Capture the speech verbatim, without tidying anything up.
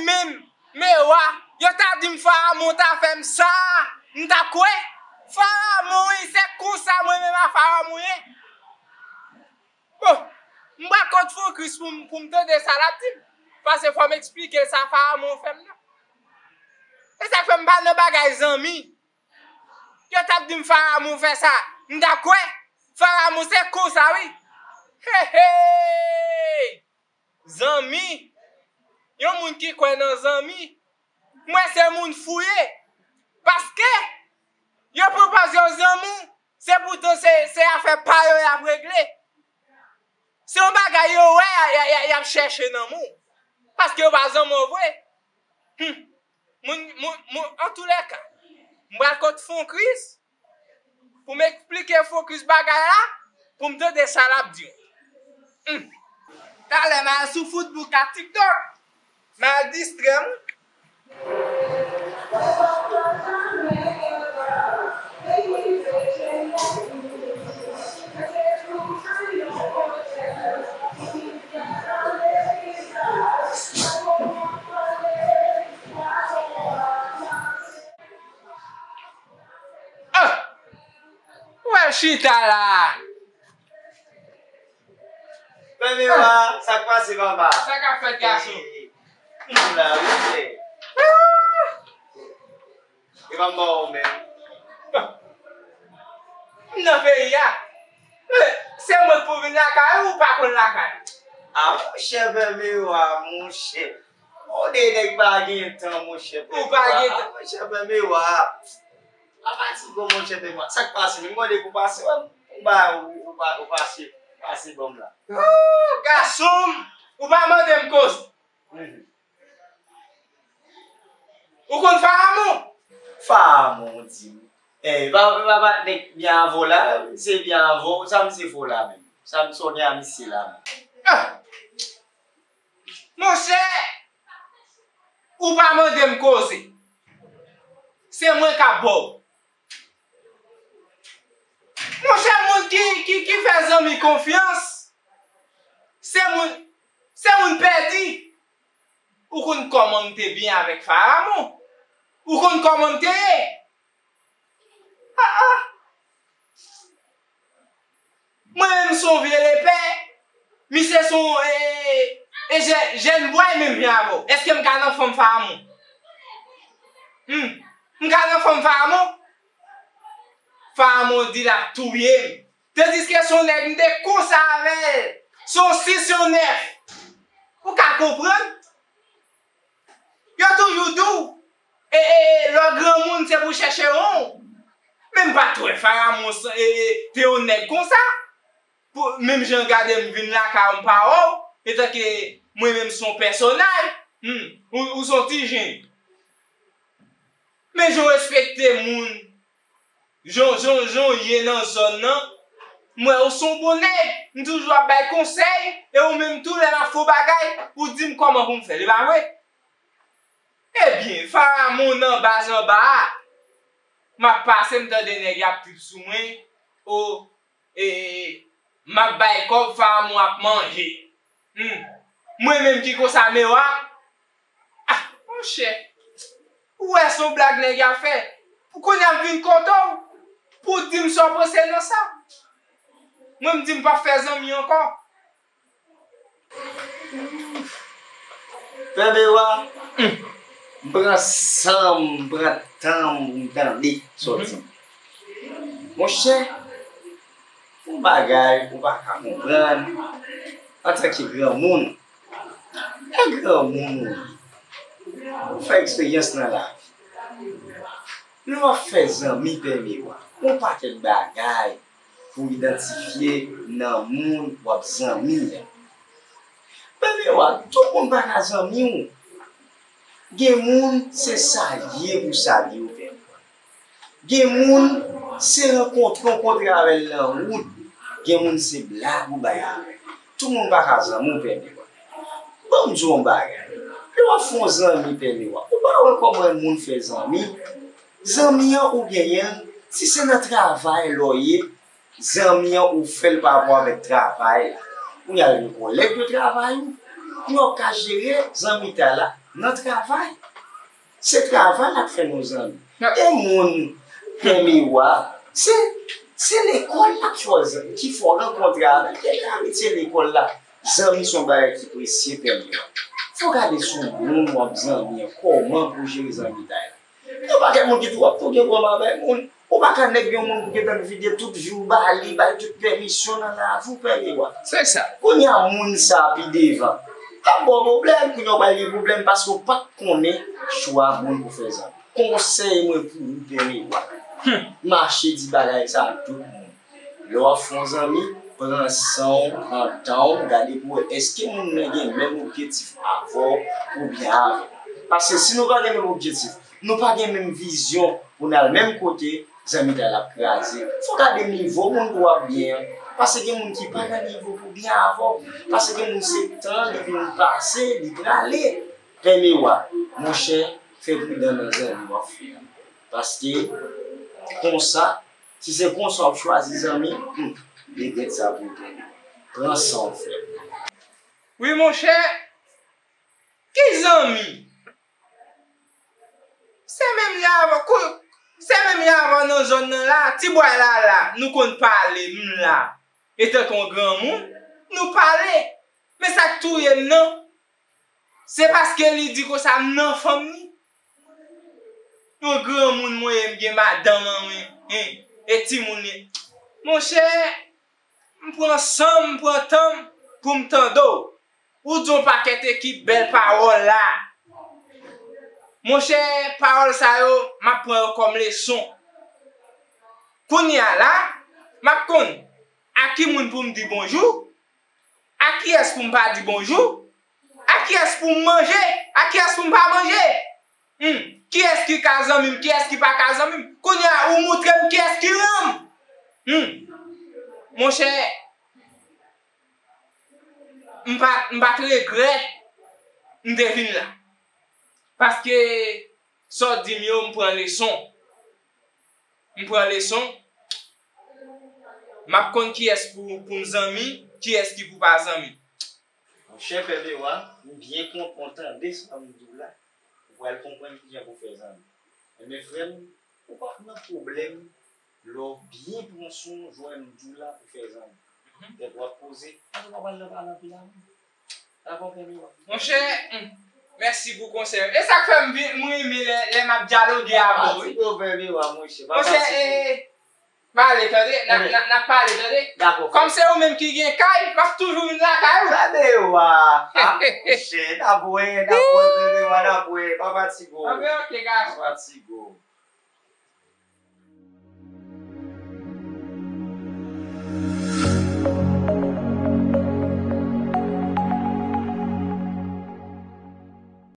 menm, Mewa, yo ta di m Faramon ta fè m sa, m ta kwè. Faramon, wi, se konsa mwen menm a Faramon ye. Bon, m pral kot Fonkris pou m, pou m tande sa l ap di m. Paske fò m eksplike l sa Faramon fè m nan. E sa k fè m pa nan bagay zanmi. Yo t ap di m Faramon fè sa, m t ap kwè. Faramon se konsa wi. Hey, hey! Zanmi, yon moun ki kwè nan zanmi, mwen se moun fou ye. Paske yo pran pòz yo zanmi w, se poutan se, se afè pa yo y ap regle. Se yon bagay yo wè y, y, y, y ap chèche nan moun. Paske yo pa zanmi w vre. Hmm. Moun, moun, moun, antoulèka, m pral kot Fonkris pou m eksplike Fonkris bagay la, pou m tande sa l ap di m. Hmm. Talè m al sou Facebook ak TikTok, m al distrè m. Ah! Ou wè l chita la. Fèmen wa, sa k pase papa? Sa k ap fèt gason? M la wi frè. Ah! E pa m ba w menm. M nan peyi a. Eh, se mwen k pou vin lakay ou, ou pa konn lakay. A monchè fèmen wa, monchè. Ou de nèg pa gen tan, monchè. Ou pa gen tan. Monchè fèmen wa. Pa fatige w, monchè, men mwen. Sa k pase menm? Mwen de pou pase, wè, ou ba, ou, ou pa, ou pase, pase ban m la. Oh, gason m, ou pa mande m koze. Mhm. Ou konn Faramon? Faramon, di m. Eh, pa, pa, pa, nèg byen avè w la, se byen avè w, sa misye fè w la menm? Sa m, sa w gen a misye la menm? Ah! Monchè, ou pa mande m koze. Se mwen k ap ba w. Monchè, moun ki, ki, ki fè zanmi konfyans, se moun, se moun pèdi. Ou konn kòman m te byen avèk Faramon? Ou konn kòman m te ye? Ah, ah. Mwen menm se yon vye lepè, misye se yon, e, e, e jè-, jèn bway menm jan avè w. Èske m ka nan fanm Faramon? Hmm. M ka nan fanm Faramon? Faramon di l ap touye m. Tandiske se yon nèg m te konsa avè l. Se yon sis, se yon nèf. Ou ka konprann? Yo toujou di w, e, e, e, lè w granmoun, se pou chèche wonn. Men m pa t wè Faramon, e, e, te yon nèg konsa. Pou, menm jan w gade m vin lakay ou, m pa wè w, etanke mwen menm se yon pèsonaj, hmm, ou, ou se yon ti jenn. Men jan w respekte moun, jan, jan, jan w ye nan zòn nan, m wè ou se yon bon nèg, m toujou ap bay konsèy, e ou menm tou lè m ap fè yon bagay, ou di m kòman pou m fè l, e pa vre? Ebyen, Faramon nan baz anba a, m ap pase, m tande nèg y ap trip sou mwen, o, e, m ap bay kòb, Faramon ap manje. Hmm. Mwen menm ki konsa, Mewa. Ah, monchè. Ou wè se yon blag nèg y ap fè. Pou kounye a m vin kote w, pou w di m sa w panse nan sa. Mwen m di m p ap fè zanmi ankò. Fè Mewa, m pran san m, m pran tan m pou m tande sa w di. Monchè, yon bagay ou pa ka konprann antanke granmoun. E granmoun ou ye. Ou fè eksperyans nan lavi. Lè w ap fè zanmi, Pè Mewa, gon pakèt bagay pou w idantifye nan moun w ap zanmi a. Pè Mewa, tout moun pa ka zanmi w. Gen moun, se salye pou salye w, Pè Mewa. Gen moun, se rankontre w kontre avè l nan wout. Gen moun, se blag ou bay avè l. Tout moun pa ka zanmi w, Pè Mewa. Ban m di w yon bagay. Lè w ap fè yon zanmi, Pè Mewa, ou pa wè kòman moun fè zanmi? Zanmi an, ou genyen l, si se nan travay lè w ye, zanmi an, ou fè l pa rapò avèk travay la. Kounye a, gen kòlèg de travay ou, kounye a, w ka jere zanmitay la. nan travay. Se travay la k fè nou zanmi. E moun, Pè Miwa, se, se lekòl la k fè w zanmi, ki fè w rankontre avèk. E amitiye lekòl la, zanmi se yon bagay ki presye, Pè Miwa. Fò w gade sou moun w ap zanmi an, kòman pou w jere zanmitay la. Gen yon pakèt moun ki tou ap tounen kòm avèk moun. Ou pa ka nèg yon moun pou gentan vide tout vi w ba li, ba li tout pèmisyon nan lavi w, Pè Miwa. Se sa. Kounye a moun sa pi devan ap ba w pwoblèm, kounye a w pral gen pwoblèm paske w pa t konnen chwa moun pou fè zanmi. Konsèy mwen pou ou, Pè Miwa, mache di bagay sa a tout moun. Lè w ap fè yon zanmi, pran san w, pran tan w, gade pou w wè èske moun nan gen menm objektif avè w oubyen avè w. Paske si nou pa gen menm objektif, nou pa gen menm vizyon pou n al menm kote, zanmitay la ap kraze. Fò w gade nivo moun pou w ap byen an. Paske gen moun ki pa nan nivo pou byen avè w. Paske gen moun se tan li vin pase, li prale. Pè Miwa, monchè, fè pridan nan zanmi w ap fè a. Paske konsa, si se konsa w ap chwazi zanmi, hmm, regrèt sa pou ou. Pran san w, frè. Wi, monchè, ki zanmi? Se menm jan avan, kou, se menm jan avan nan zòn nan la, ti bway la la, nou konn pale, m la. Etanke yon granmoun, nou pale. Men sa k touye m nan, se paske li di konsa m nan fanm li. Yon granmoun mwen ye, m gen madanm an mwen, en, e timoun li. Monchè, m pran san m, m pran tan m pou m tande w. Ou di yon pakèt ekip bèl pawòl la. Monchè, pawòl sa yo, m ap pran yo kòm leson. Kounye a la, m ap konn a ki moun pou m di bonjou, a kiyès pou m pa di bonjou, a kiyès pou m manje, a kiyès pou m pa manje. Hmm. Kiyès ki ka zanmi m, kiyès ki pa ka zanmi m? Kounye a, ou moutre m kiyès ki ran m. Hmm. Monchè, m pa, m pa t regrèt m te vin la. Paske sa w di m yo, m pran leson. M pran leson. M ap konn kiyès pou, pou m zanmi, kiyès ki pou pa zanmi. Monchè Pè Miwa, m byen kontan tande sa m di w la. Ou pral konprann kijan pou fè zanmi. Enben, frè m, ou p ap nan pwoblèm lè w byen pran swen w, jan m di w la, pou fè zanmi. Tèt w ap poze, paske w pa pral nan pale anpil avè m. Dakò, Pè Miwa? Monchè, hmm, mèsi pou konsèy. E sa k fè m vin, m renmen lè, lè m ap dyaloge avè w, wi. Pa fatige w, Pè Miwa, monchè. Pa fatige w. Monchè, e, pale, tande. N ap, n ap, n ap pale, tande. Dakò, frè. Kòm se ou menm ki gen kay, m ap toujou vin lakay ou. Pè Miwa. Ah, monchè, n ap wè, n ap wè, Pè Miwa, n ap wè. Pa fatige w. Anben, ok, gason. Pa fatige w.